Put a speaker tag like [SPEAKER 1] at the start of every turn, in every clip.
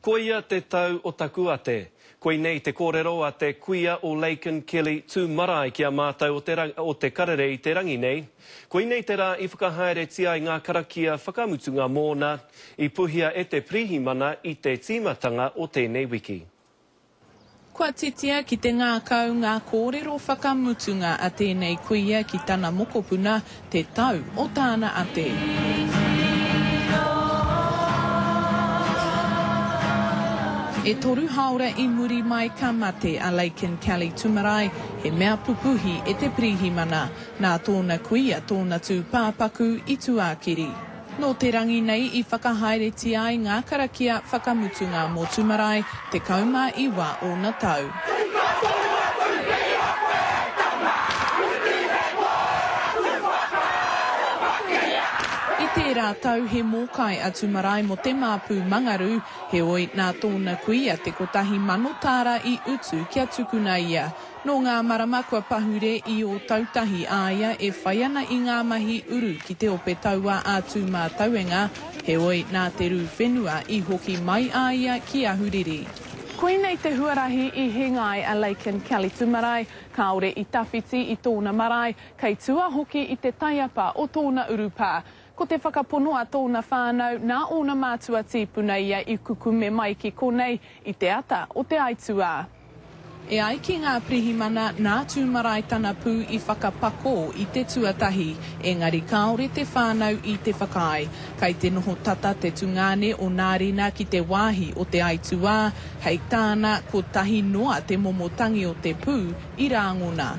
[SPEAKER 1] Koia te tau o taku ate. Koinei te kōrero a te kuia o Layken Kelly Tūmarae ki a mātou o te, o te karere i te rangi nei. Koinei te rā i whakahaeretia ai ngā karakia whakamutunga mōna, i puhia e te pirihimana i te tīmatanga o tēnei wiki.
[SPEAKER 2] Kua titia ki te ngākau ngā kōrero whakamutunga a tēnei kuia ki tana mokopuna, te tau o tāna ate. E toru haora i muri mai ka mate a Layken Kelly Tumarae, he mea pupuhi e te pirihimana. Nā tōna kuia tōna tūpāpaku i tuākiri. Nō te rangi nei i whakahaeretia ai ngā karakia whakamutunga mō Tumarae, 19 ōna tau. I tērā tau he mōkai a Tumarae mō te māpū mangaru, heoi nā tōna kuia te 1000 tāra i utu kia tukuna ia. Nō ngā marama kua pahure i Ōtautahi a ia e whai ana i ngā mahi uru ki te ope tauā a Tūmātauenga, heoi nā te rū whenua i hoki mai a ia ki Ahuriri. Koinei te huarahi i hinga ai a Layken Kelly Tumarae, kāore i tawhiti i tōna marae, kei tua hoki i te taiapa o tōna urupā. Ko te whakapono a tōna whānau, nā ōna mātua tīpuna ia i kukume mai ki konei i te ata o te aituā. E ai ki ngā pirihimana, nā Tūmarae tana pū i whakapakō i te tuatahi, engari kāore te whānau i te whakaae. Kai te noho tata te tungāne o Nārina ki te wāhi o te aituā, hei tāna, kotahi noa te momo tangi o te pū i rāngona.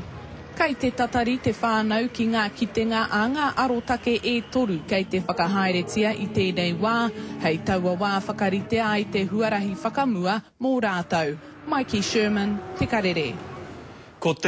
[SPEAKER 2] Kei te tatari te whānau ki ngā kitenga a ngā arotake e toru kei te whakahaeretia i tēnei wā, hei taua wā whakaritea ai te huarahi whakamua mō rātou. Mikey Sherman, Te Karere.
[SPEAKER 1] Ko te.